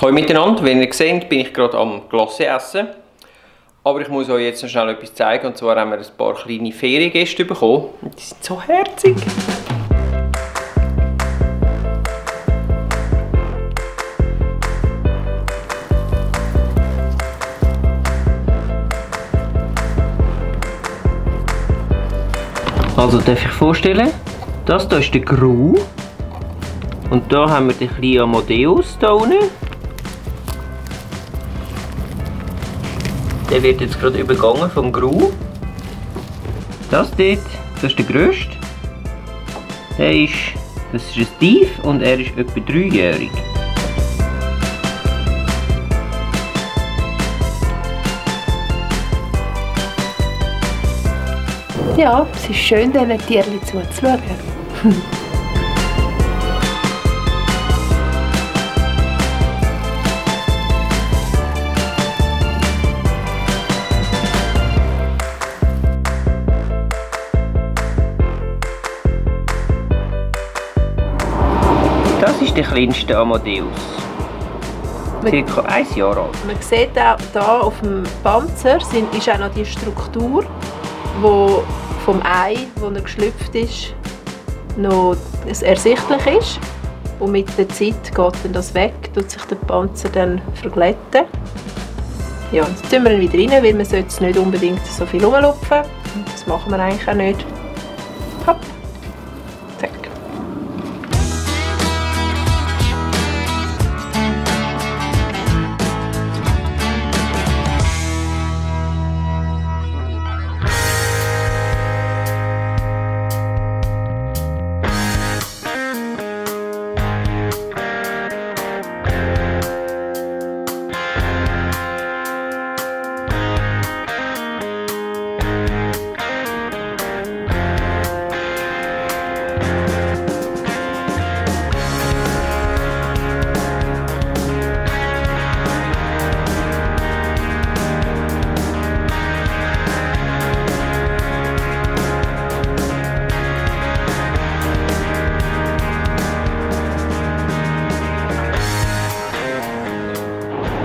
Hallo miteinander, wie ihr seht, bin ich gerade am Glacé essen. Aber ich muss euch jetzt noch schnell etwas zeigen. Und zwar haben wir ein paar kleine Feriengäste bekommen. Und die sind so herzig. Also darf ich vorstellen, das hier ist der Gru. Und da haben wir den kleinen Amadeus da unten. Der wird jetzt gerade übergangen vom Gru. Das dort, das ist der grösste. Das ist ein Steve und er ist etwa 3-jährig. Ja, es ist schön, diesen Tierchen zuzuschauen. Das ist der kleinste Amadeus. Circa 1 Jahr alt. Man sieht auch hier auf dem Panzer ist auch noch die Struktur, wo vom Ei, wo er geschlüpft ist, noch ersichtlich ist. Und mit der Zeit geht dann das weg, tut sich der Panzer dann verglätten. Ja, und jetzt tun wir ihn wieder rein, weil man sollte nicht unbedingt so viel rumlupfen. Das machen wir eigentlich auch nicht. Hopp. Zack.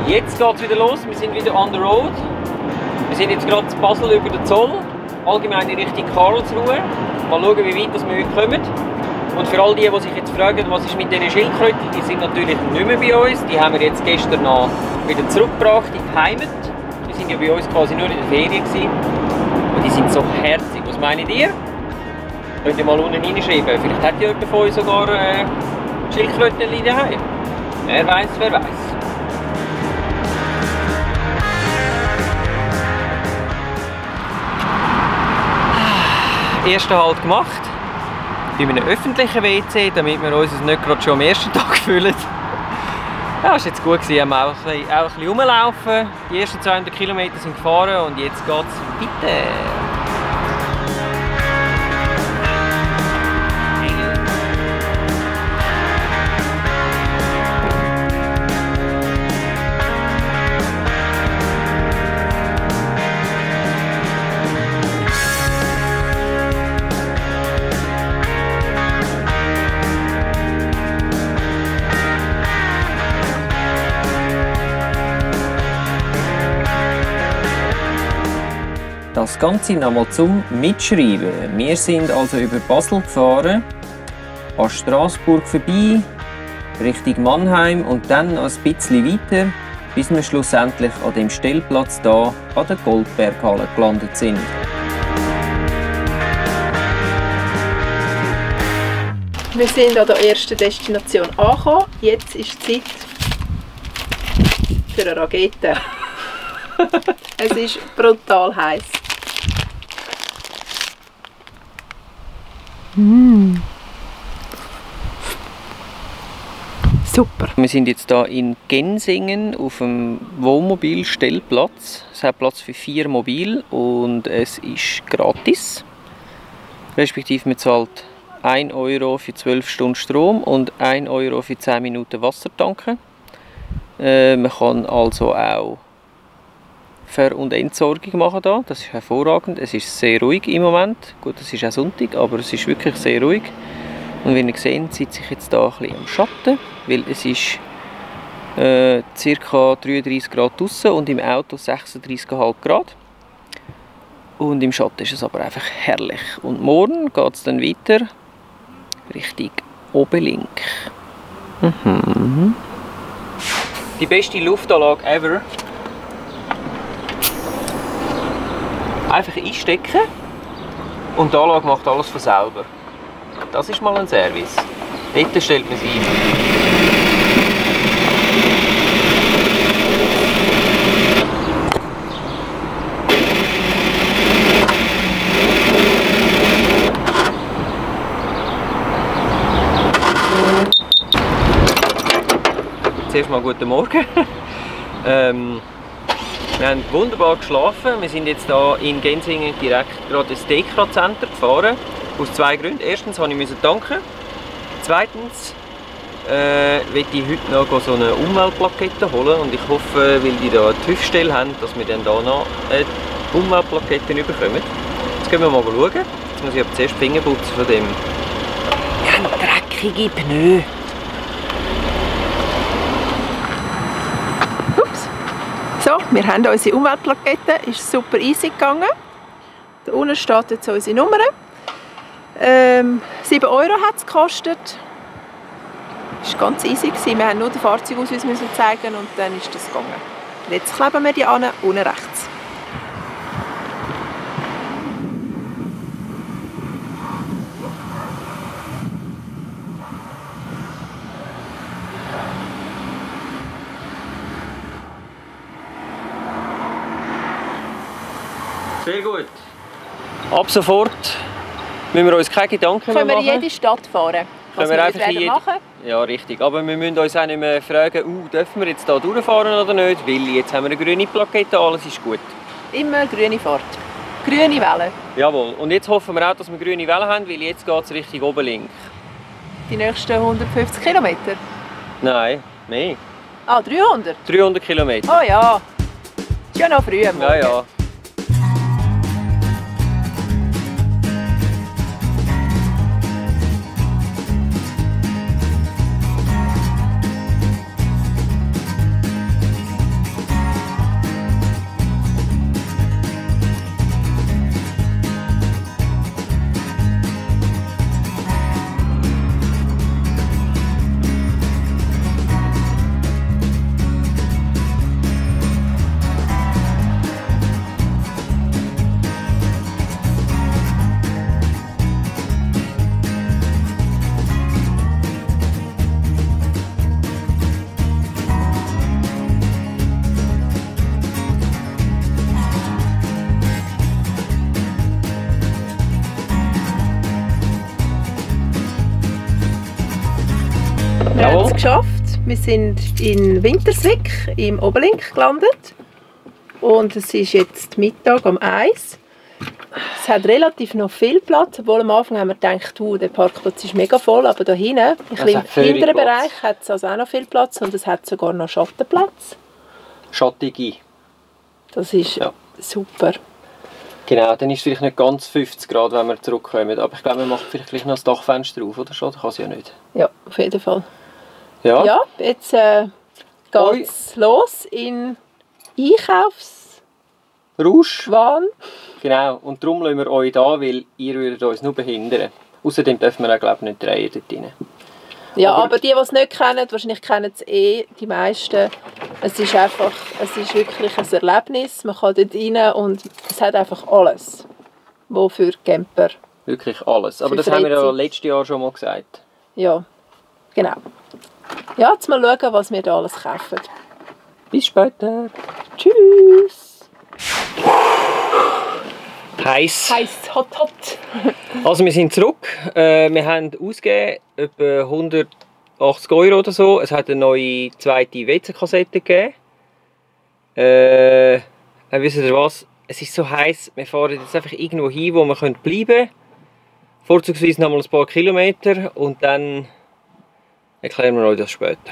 Jetzt geht es wieder los, wir sind wieder on the road. Wir sind jetzt gerade in Basel über den Zoll, allgemein in Richtung Karlsruhe. Mal schauen, wie weit wir heute kommen. Und für all die sich jetzt fragen, was ist mit diesen Schildkröten, die sind natürlich nicht mehr bei uns. Die haben wir jetzt gestern noch wieder zurückgebracht in die Heimat. Die sind ja bei uns quasi nur in der Ferien gewesen. Und die sind so herzig. Was meint ihr? Könnt ihr mal unten reinschreiben. Vielleicht hat ja jemand von euch sogar Schildkröten daheim. Wer weiß, wer weiß. Ersten Halt gemacht, bei einem öffentlichen WC, damit wir uns nicht gerade schon am ersten Tag fühlen. Ja, das war jetzt gut, wir haben auch ein bisschen rumlaufen. Die ersten 200 Kilometer sind gefahren und jetzt geht es weiter. Das Ganze nochmal zum Mitschreiben. Wir sind also über Basel gefahren, an Straßburg vorbei, Richtung Mannheim und dann noch ein bisschen weiter, bis wir schlussendlich an dem Stellplatz hier an der Goldberghalle gelandet sind. Wir sind an der ersten Destination angekommen. Jetzt ist Zeit für eine Rakete. Es ist brutal heiß. Super. Wir sind jetzt hier in Gensingen auf dem Wohnmobilstellplatz. Es hat Platz für 4 Mobil und es ist gratis. Respektive man zahlt 1 € für 12 Stunden Strom und 1 € für 10 Minuten Wasser tanken. Man kann also auch Ver- und Entsorgung machen da. Das ist hervorragend. Es ist sehr ruhig im Moment. Gut, es ist auch Sonntag, aber es ist wirklich sehr ruhig. Und wie ihr seht, sitze ich jetzt hier ein bisschen am Schatten, weil es ist ca. 33 Grad draussen und im Auto 36,5 Grad. Und im Schatten ist es aber einfach herrlich. Und morgen geht es dann weiter Richtung Obelink. Die beste Luftanlage ever. Einfach einstecken und die Anlage macht alles von selber. Das ist mal ein Service. Dort stellt man es ein. Zuerst mal guten Morgen. Wir haben wunderbar geschlafen. Wir sind jetzt hier in Gensingen direkt gerade ins Dekra Center gefahren. Aus zwei Gründen. Erstens musste ich tanken. Zweitens möchte ich heute noch so eine Umweltplakette holen. Und ich hoffe, weil die da eine TÜV-Stelle haben, dass wir dann hier noch eine Umweltplakette bekommen. Jetzt gehen wir mal schauen. Jetzt muss ich aber zuerst die Finger putzen von dem. Wir haben dreckige Pneu. So, wir haben unsere Umweltplakette, ist super easy gegangen. Da unten steht jetzt unsere Nummer. 7 € hat es gekostet. Das war ganz easy. Wir haben nur den Fahrzeugausweis zeigen und dann ist das gegangen. Jetzt kleben wir die an, unten rechts. Sehr gut. Ab sofort müssen wir uns keine Gedanken mehr machen. Können wir in jede Stadt fahren? Was wir einfach machen? Ja, richtig. Aber wir müssen uns auch nicht mehr fragen, dürfen wir jetzt hier durchfahren oder nicht, weil jetzt haben wir eine grüne Plakette, alles ist gut. Immer grüne Fahrt. Grüne Welle. Jawohl. Und jetzt hoffen wir auch, dass wir grüne Welle haben, weil jetzt geht es Richtung Obelink. Die nächsten 150 Kilometer? Nein, mehr. Ah, 300? 300 Kilometer. Oh ja. Ist ja noch früh. Ja, ja. Wir haben es geschafft. Wir sind in Winterswijk im Obelink gelandet. Und es ist jetzt Mittag um 1. Es hat relativ noch viel Platz, obwohl am Anfang haben wir gedacht, der Parkplatz ist mega voll, aber da hinten, im hinteren Bereich, hat es also auch noch viel Platz und es hat sogar noch Schattenplatz. Schattige. Das ist super. Genau, dann ist es vielleicht nicht ganz 50 Grad, wenn wir zurückkommen, aber ich glaube, wir machen vielleicht gleich noch das Dachfenster auf, oder schon? Das kann es ja nicht. Ja, auf jeden Fall. Ja, ja jetzt geht es los in Einkaufswahn. Genau, und darum lassen wir euch da, weil ihr würdet uns nur behindern. Außerdem dürfen wir auch, glaube ich, nicht drehen dort rein. Ja, aber die es nicht kennen, wahrscheinlich kennen es die meisten. Es ist wirklich ein Erlebnis. Man kann dort rein und es hat einfach alles, was für Camper. Wirklich alles. Aber das haben wir ja letztes Jahr schon mal gesagt. Ja, genau. Ja, jetzt mal schauen, was wir da alles kaufen. Bis später. Tschüss. Heiß. Heiß, hot, hot. Also wir sind zurück. Wir haben ausgegeben etwa 180 € oder so. Es hat eine neue zweite WC-Kassette gegeben. Wisst ihr was? Es ist so heiß. Wir fahren jetzt einfach irgendwo hin, wo wir bleiben können. Vorzugsweise noch mal ein paar Kilometer und dann erklären wir euch das später.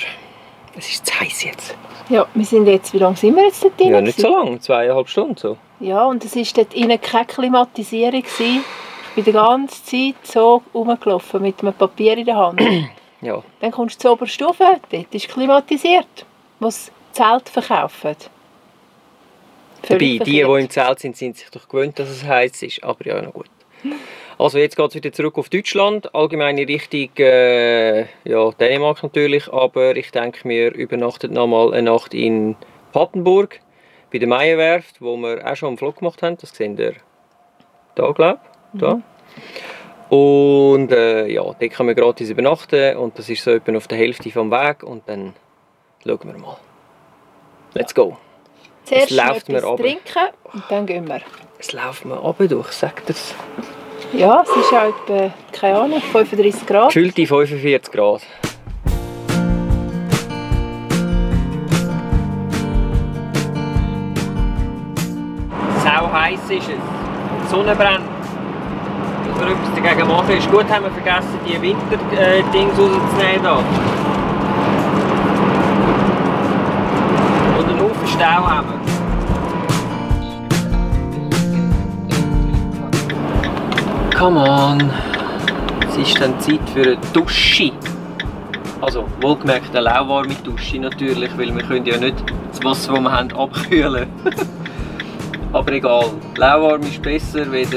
Es ist zu heiß jetzt. Ja, wir sind jetzt, wie lange sind wir jetzt dort drin? Ja, nicht so lange, 2,5 Stunden so. Ja, und es war dort innen keine Klimatisierung. Ich bin die ganze Zeit so rumgelaufen mit einem Papier in der Hand. Ja. Dann kommst du zur Oberstufe, dort ist klimatisiert. das Zelt verkaufen. Dabei, die im Zelt sind, sind sich doch gewöhnt, dass es heiß ist. Aber ja, na gut. Also jetzt geht es wieder zurück auf Deutschland. Allgemein in Richtung ja, Dänemark natürlich. Aber ich denke, wir übernachten noch mal eine Nacht in Papenburg bei der Meyer-Werft, wo wir auch schon einen Vlog gemacht haben. Das seht ihr da, glaube ich. Da. Und ja, dort können wir gratis übernachten. Und das ist so etwa auf der Hälfte vom Weg. Und dann schauen wir mal. Let's go. Zuerst etwas trinken und dann gehen wir. Es läuft mir runter durch, sagt es. Ja, es ist ja etwa, keine Ahnung, 35 Grad. Gefühlte 45 Grad. Sau heiß ist es. Die Sonne brennt. Dass wir etwas dagegen machen ist gut, haben wir vergessen, die Winterdings rauszunehmen. Da. Und einen Haufen Stau haben wir. Come on! Es ist dann Zeit für eine Dusche. Also, wohlgemerkt eine lauwarme Dusche natürlich, weil wir können ja nicht das Wasser, das wir haben, abkühlen. Aber egal, lauwarm ist besser als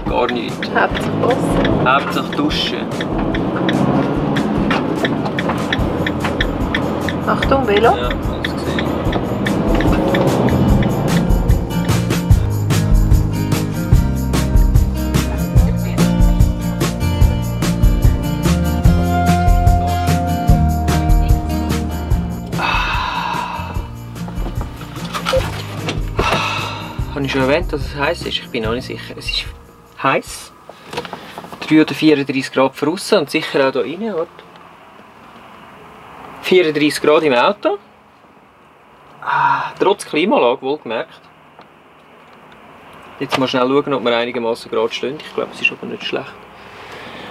gar nichts. Hauptsache Wasser. Hauptsache duschen. Achtung, Velo. Ja, alles gesehen. Habe ich schon erwähnt, dass es heiß ist? Ich bin auch nicht sicher. Es ist heiß. 3 oder 34 Grad draußen und sicher auch hier rein. 34 Grad im Auto. Trotz Klimaanlage, wohlgemerkt. Jetzt mal schnell schauen, ob wir einigermaßen gerade stehen. Ich glaube, es ist aber nicht schlecht.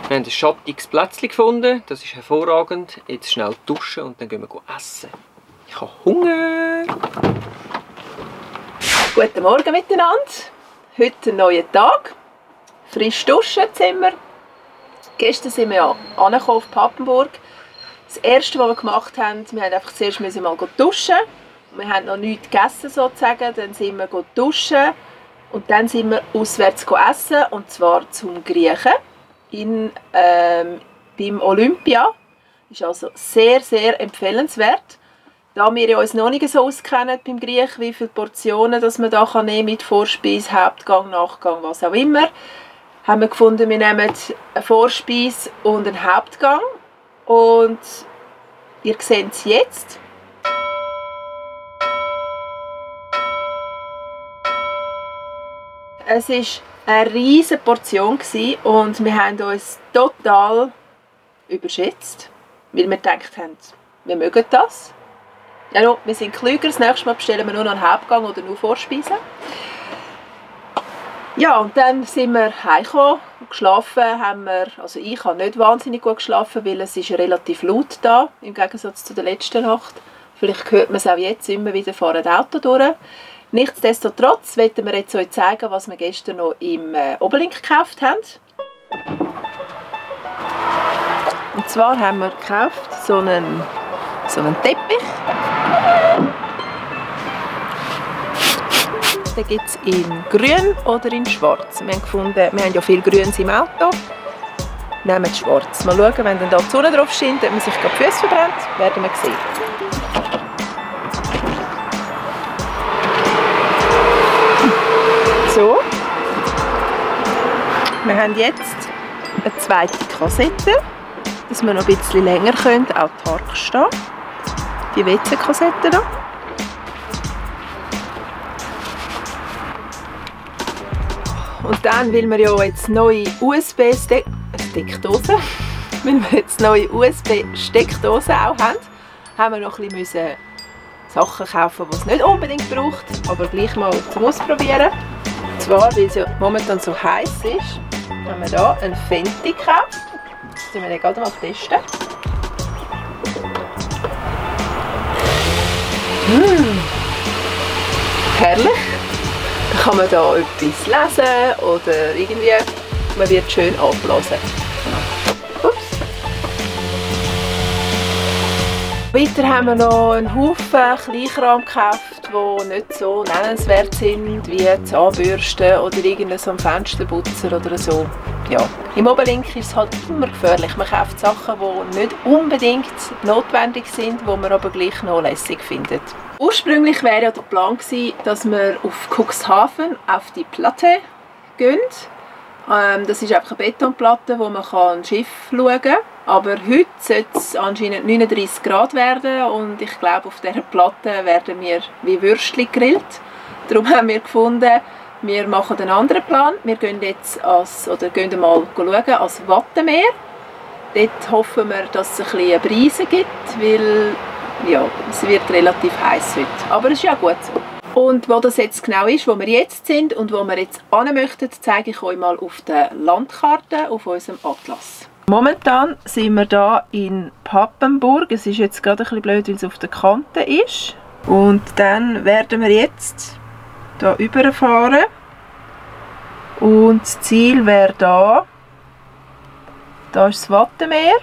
Wir haben ein schattiges Plätzchen gefunden. Das ist hervorragend. Jetzt schnell duschen und dann gehen wir essen. Ich habe Hunger. Guten Morgen miteinander. Heute ein neuer Tag. Frisch duschen sind wir. Gestern sind wir ja angekommen auf Papenburg. Das erste, was wir gemacht haben, wir haben einfach zuerst mal duschen. Wir haben noch nichts gegessen sozusagen. Dann sind wir duschen und dann sind wir auswärts essen. Und zwar zum Griechen beim Olympia. Ist also sehr, sehr empfehlenswert. Da wir uns noch nicht so auskennen beim Griechen, wie viele Portionen das man da nehmen kann, mit Vorspeise, Hauptgang, Nachgang, was auch immer, haben wir gefunden, wir nehmen eine Vorspeise und einen Hauptgang. Und ihr seht es jetzt. Es war eine riesige Portion und wir haben uns total überschätzt, weil wir gedacht haben, wir mögen das. Ja, no, wir sind klüger, das nächste Mal bestellen wir nur noch einen Hauptgang oder nur Vorspeisen. Ja, und dann sind wir heimgekommen und geschlafen haben wir, also ich habe nicht wahnsinnig gut geschlafen, weil es ist relativ laut da, im Gegensatz zu der letzten Nacht. Vielleicht hört man es auch jetzt, immer wieder fahren Auto durch. Nichtsdestotrotz wollen wir jetzt euch zeigen, was wir gestern noch im Oberlink gekauft haben. Und zwar haben wir gekauft so einen Teppich. Den gibt es in grün oder in schwarz. Wir haben gefunden, wir haben ja viel Grüns im Auto. Nehmen schwarz. Mal schauen, wenn dann da die Sonne drauf scheint, ob man sich die Füße verbrennt, werden wir sehen. So. Wir haben jetzt eine zweite Kassette, dass wir noch ein bisschen länger können, auch Tag stehen. Die WC-Kassette hier. Und dann, weil wir ja jetzt neue USB-Steckdosen, weil wir jetzt neue USB-Steckdosen auch haben, haben wir noch ein bisschen Sachen kaufen, die es nicht unbedingt braucht, aber gleich mal zum Ausprobieren. Und zwar, weil es ja momentan so heiß ist, haben wir hier einen Fenty gekauft. Das werden wir gerade mal testen. Herrlich! Dann kann man da etwas lesen oder irgendwie, man wird schön abblasen. Ups. Weiter haben wir noch einen Haufen Kleinkram gekauft, die nicht so nennenswert sind, wie Zahnbürsten oder irgendein so Fensterputzer oder so. Ja, im Oberlink ist es halt immer gefährlich. Man kauft Sachen, die nicht unbedingt notwendig sind, die man aber gleich noch lässig findet. Ursprünglich wäre ja der Plan gewesen, dass wir auf Cuxhaven auf die Platte gehen. Das ist einfach eine Betonplatte, wo man ein Schiff schauen kann. Aber heute sollte es anscheinend 39 Grad werden und ich glaube, auf dieser Platte werden wir wie Würstchen gegrillt. Darum haben wir gefunden, wir machen einen anderen Plan. Wir gehen jetzt gehen mal schauen ans Wattenmeer. Dort hoffen wir, dass es ein bisschen eine Brise gibt, weil ja, es wird relativ heiß heute. Aber es ist ja gut so. Und wo das jetzt genau ist, wo wir jetzt sind und wo wir jetzt hin möchten, zeige ich euch mal auf der Landkarte auf unserem Atlas. Momentan sind wir hier in Papenburg. Es ist jetzt gerade ein bisschen blöd, weil es auf der Kante ist. Und dann werden wir jetzt hier rüberfahren. Und das Ziel wäre da. Da ist das Wattenmeer.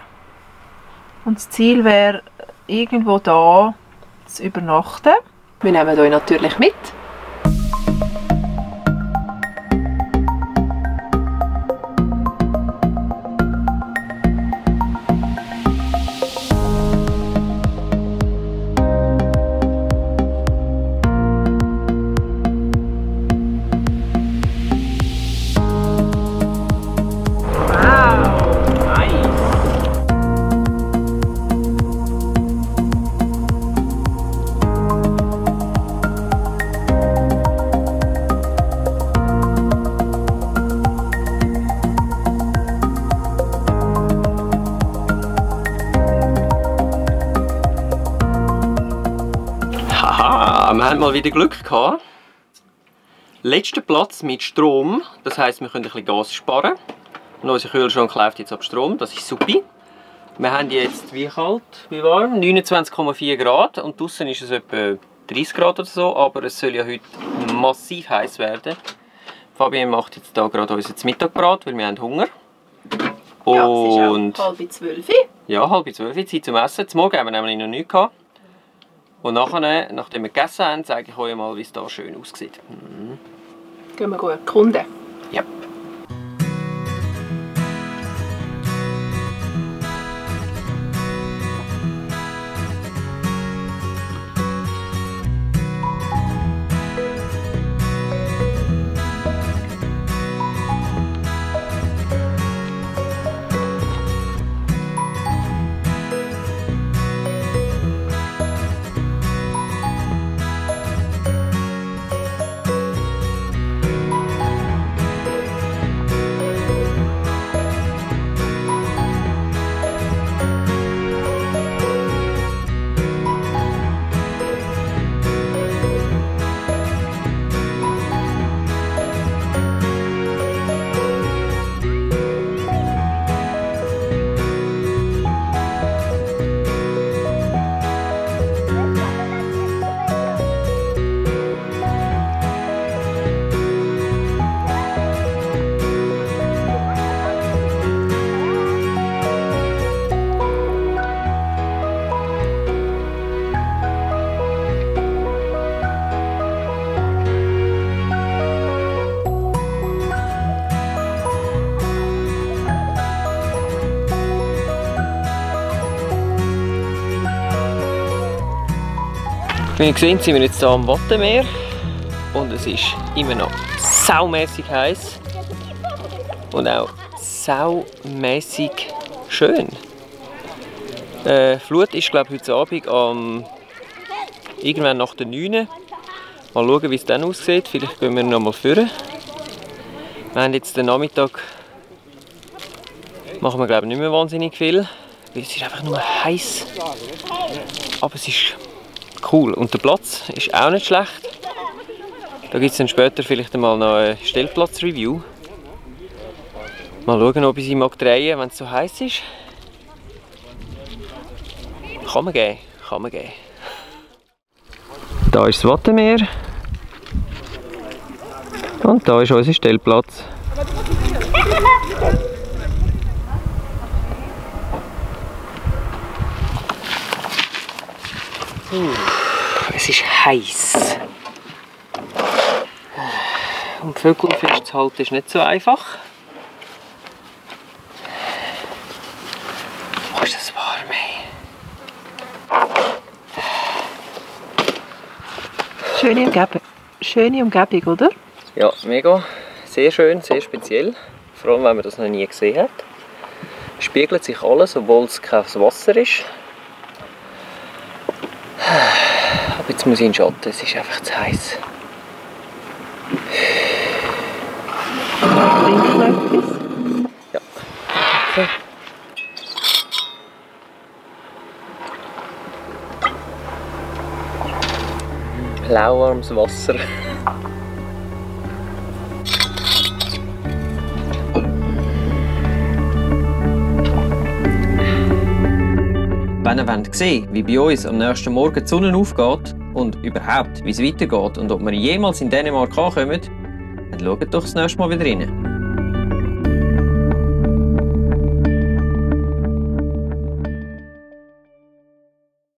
Und das Ziel wäre irgendwo da zu übernachten. Wir nehmen euch natürlich mit. Wir haben mal wieder Glück gehabt. Letzter Platz mit Strom, das heisst, wir können ein bisschen Gas sparen. Und unser Kühlschrank läuft jetzt ab Strom, das ist super. Wir haben jetzt wie kalt, wie warm? 29,4 Grad und draußen ist es etwa 30 Grad oder so, aber es soll ja heute massiv heiß werden. Fabian macht jetzt da gerade unser Mittagbrot, weil wir haben Hunger. Ja, es ist auch 11:30. Ja, 11:30, Zeit zum Essen. Zum Morgen haben wir nämlich noch nichts gehabt. Und nachher, nachdem wir gegessen haben, zeige ich euch mal, wie es hier schön aussieht. Gehen wir gut erkunden. Ja. Wie ihr seht, sind wir jetzt hier am Wattenmeer und es ist immer noch saumässig heiß und auch saumässig schön. Flut ist, glaube ich, heute Abend irgendwann nach der 9. Mal schauen, wie es dann aussieht. Vielleicht gehen wir noch mal führen. Wir haben jetzt den Nachmittag, machen wir, glaube ich, nicht mehr wahnsinnig viel, weil es ist einfach nur heiß. Aber es ist cool und der Platz ist auch nicht schlecht. Da gibt es dann später vielleicht einmal noch eine Stellplatz-Review. Mal schauen, ob ich sie mag drehen, wenn es so heiß ist. Kann man gehen, kann man gehen. Da ist das Wattenmeer. Und da ist unser Stellplatz. Es ist heiß. Und Vögel festzuhalten ist nicht so einfach. Oh, ist das warm, ey. Schöne Umgebung, oder? Ja, mega. Sehr schön, sehr speziell. Vor allem, wenn man das noch nie gesehen hat. Es spiegelt sich alles, obwohl es kein Wasser ist. Aber jetzt muss ich in den Schatten, es ist einfach zu heiß. Trinkst du noch etwas? Ja. Okay. Lauwarmes Wasser. Wenn ihr sehen wollt, wie bei uns am nächsten Morgen die Sonne aufgeht und überhaupt, wie es weitergeht und ob wir jemals in Dänemark ankommen, dann schaut doch das nächste Mal wieder rein.